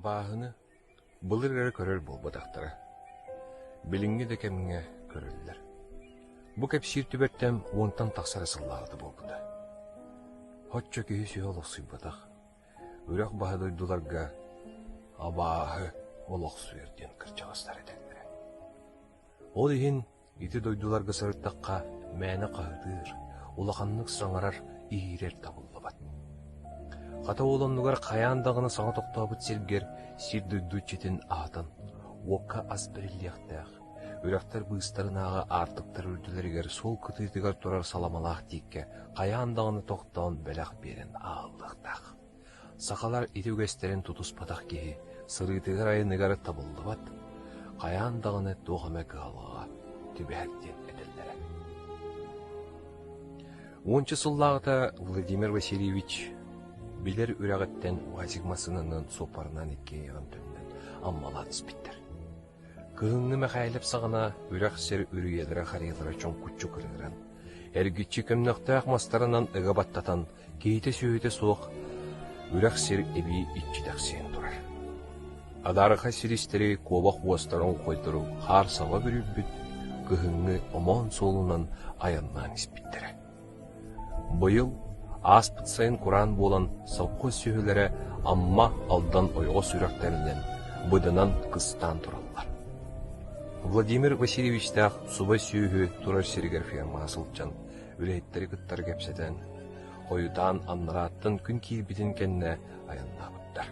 Абааһыны былыр эрэ көрөр буолбатахтара, билиҥҥи да кэмҥэ көрөллөр. Бу кэпсиир түбэлтэм уонтан тахса эрэ сыллааҕыта буолбута. Оччо киһи сүһэ олохсуйбатах, үрэх баһа дойдуларга абааһы олохсуйар диэн кырдьаҕастар этэллэрэ. Ол иһин Ити дойдуларга сырыттахха мээнэ хаһытыыр, улаханнык саҥарар, иһиирэр табыллыбат. Хата ол оннугар хайаан даҕаны саҥа тохтообут сиргэр сир-дойду иччитин аһатан, уокка ас бэриллиэхтээх, үрэхтэр быыстарынааҕы аартыктар үрдүлэригэр суол кытыытыгар турар саламалаах тииккэ хайаан даҕаны тохтоон бэлэх биэрэн ааһыллыахтаах. Сахалар ити үгэстэрин тутуспатах киһи сырыытыгар-айаныгар табыллыбат, хайаан даҕаны туох эмэ кыһалҕаҕа түбэһэр диэн этэллэрэ. Уонча сыллааҕыта Владимир Васильевич билэр үрэҕиттэн УАЗик массыынанан суоппарынан иккиэйэҕин төннөн Аммалаан испиттэр. Кыһыҥҥы Мэхээлэп саҕана үрэх сир үрүйэлэрэ-харыйалара чоҥкуччу кырыыран, эргиччи көмнөхтөөх мастарынан ыга баттатан, киһитэ-сүөһүтэ суох үрэх сир эбии иччитэхсийэн турар. Адаарыхай сиристэри куобах уостарын хойдору хаар саба бүрүйбүт кыһыҥҥы омоон суолунан айаннаан испиттэрэ. Быйыл ааспыт сайын кураан буолан совхоз сүөһүлэрэ Амма, Алдан ойоҕос үрэхтэринэн быданан кыстаан тураллар. Владимир Васильевичтаах субай сүөһү турар сиригэр фермаҕа сылдьан үлэһиттэри кыттары кэпсэтэн, хойутаан аннарааттан күн киирбитин кэннэ айаннаабыттар.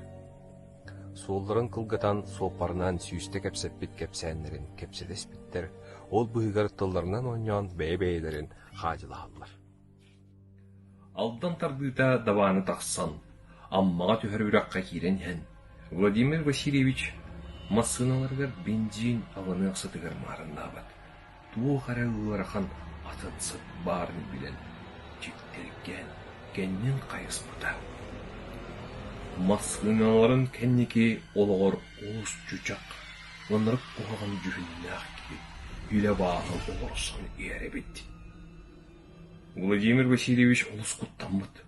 Суолларын кылгатан суоппарынаан сүүстэ кэпсэппит кэпсээннэрин кэпсэтэ испиттэр, ол быыһыгар тылларынан оонньоон бэйэ-бэйэлэрин хаадьылаһаллар. Алдан тардыыта дабааны тахсан, Аммаҕа түһэр үрэххэ киирэн иһэн, Владимир Васильевич массыыналарыгар бензин алыныах сытыгар маарыннаабат, туох эрэ ыарахан атын сыт баарын билэн, дьиктиргээн кэннин хайыспыта. Массыыналарын кэнники олоҕор олус чучах, ынырык куһаҕан дьүһүннээх киһи илэ бааһы олорсон иһэр эбит. Владимир Васильевич олус куттаммыт.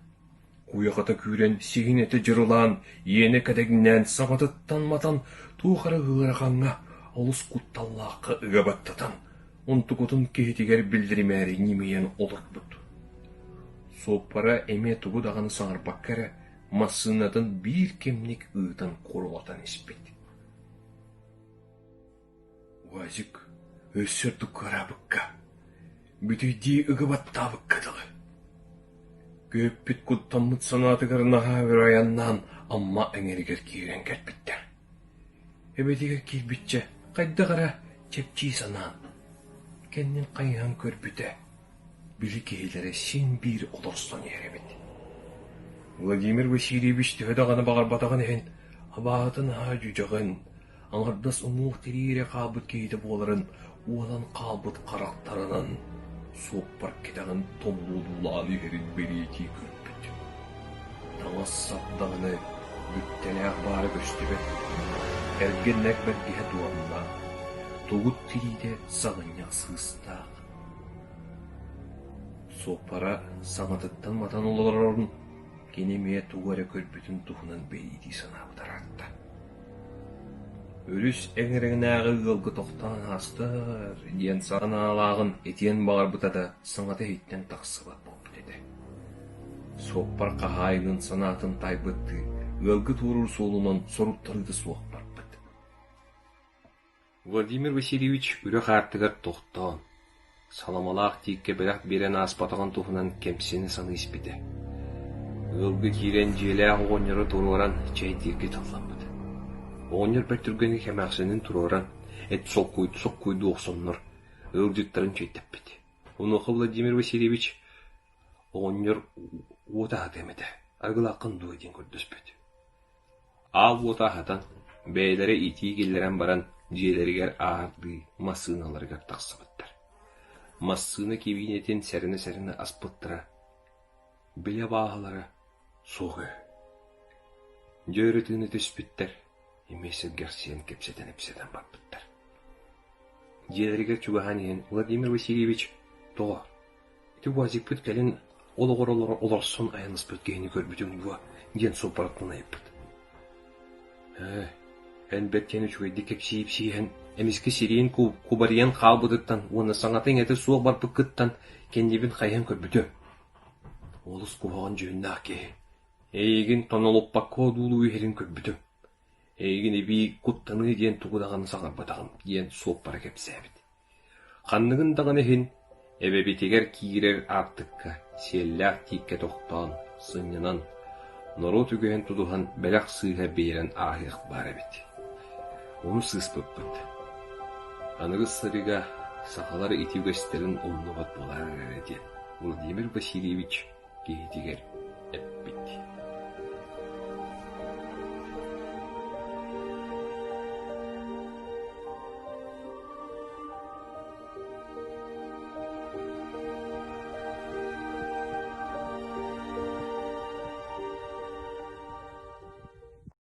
Куйахата күүрэн, сиһин этэ дьырылаан, иэнэ кэдэҥнээн, саҥатыттан матан, туох эрэ ыарахаҥҥа, олус кутталлаахха ыга баттатан, онтукутун киһитигэр биллэримээри ньимийэн олорбут. Суоппара эмиэ тугу даҕаны саҥарбакка эрэ массыынатын биир кэмник ыытан курулатан испит. УАЗик өссө ордук кыараабыкка, бүтэйдии ыга баттаабыкка дылы. Күөппүт куттаммыт санаатыгар наһаа өр айаннаан Амма эҥэригэр киирэн кэлбиттэр. Эбэтигэр киирбиччэ хайдах эрэ чэпчии санаан, кэннин хайыһан көрбүтэ, били киһилэрэ син биир олорсон иһэр эбит. Владимир Васильевич төһө даҕаны баҕарбатаҕын иһин, абааһытын аһаа дьүдьэҕин, аҥардас уҥуох тириирэ хаалбыт киһитэ буоларын уолан хаалбыт харахтарынан суоппар кэтэҕин томмуолуулаан иһэрин бэлиэтии көрбүт. Таҥас-сап даҕаны бүттэлээх баара көстүбэт, эргиннэк бэргэһэ дуомнаах, тугут тириитэ саҕынньах сыыстаах. Суоппара саҥатыттан матан олорорун кини эмиэ тугу эрэ көрбүтүн туһунан бэлиэтии санаабыт ыраатта. Өрүс эҥэринээҕи ыалга тохтоон аастар диэн санаалааҕын этиэн баҕарбыта да саҥата иһиттэн тахсыбат буолбут этэ. Суоппар хаһаайынын санаатын таайбыттыы ыалга туоруур суолунан соруттарыыта суох барбыт. Владимир Васильевич үрэх аартыгар тохтоон, саламалаах тииккэ бэлэх биэрэн ааспатаҕын туһунан кэмсинэ саныы испитэ. Ыалга киирэн дьиэлээх оҕонньору туруоран чэйдииргэ тылламмыт. Оҕонньор бэрт түргэнник эмээхсинин туруоран, эт соккуйду-соккуйдуу охсоннор, ыалдьыттарын чэйдэппит. Онуоха Владимир Васильевич оҕонньор уот аһатыам этэ, арыгылааххын дуо диэн көрдөспүт. Аал уота аһатан, бэйэлэрэ итии киллэрэн баран дьиэлэригэр аһардыы массыыналарыгар тахсыбыттар. Массыына кэбиинэтин сэрэнэ-сэрэнэ аспыттара, били абааһылара суох үһү. Дьэ өрө тыына түспүттэр, эмиэ сэргэхсийэн кэпсэтэн-ипсэтэн барбыттар. Дьиэлэригэр чугаһаан иһэн Владимир Васильевич тоҕо Ити УАЗикпыт кэлин олоҕор олорсон айаннаспыт киһини көрбүтүҥ дуо диэн суоппараттан ыйыппыт. Ээ, эн бэрт диэн үчүгэйдик кэпсии-ипсииһэн, эмискэ сириин кубарыйан хаалбытыттан уонна саҥата-иҥэтэ суох барбыккыттан кэннибин хайыһан көрбүтүм. Олус куһаҕан дьүһүннээх киһи. Эйигин тонолуппакка одуулуу иһэрин көрбүтүм. Эйигин эбии куттаныы диэн тугу даҕаны саҥарбатаҕым диэн суоппара кэпсээбит. Ханныгын даҕаны иһин, эбэбитигэр киирэр аартыкка сиэллээх тииккэ тохтоон, сынньанан, норуот үгэһин тутуһан бэлэх сыыһа биэрэн ааһыах баар эбит. Ону сыыспыппыт. Аныгы сырыыга сахалар ити үгэстэрин умнубат буолаар эрэ диэн Владимир Васильевич киһитигэр эппит.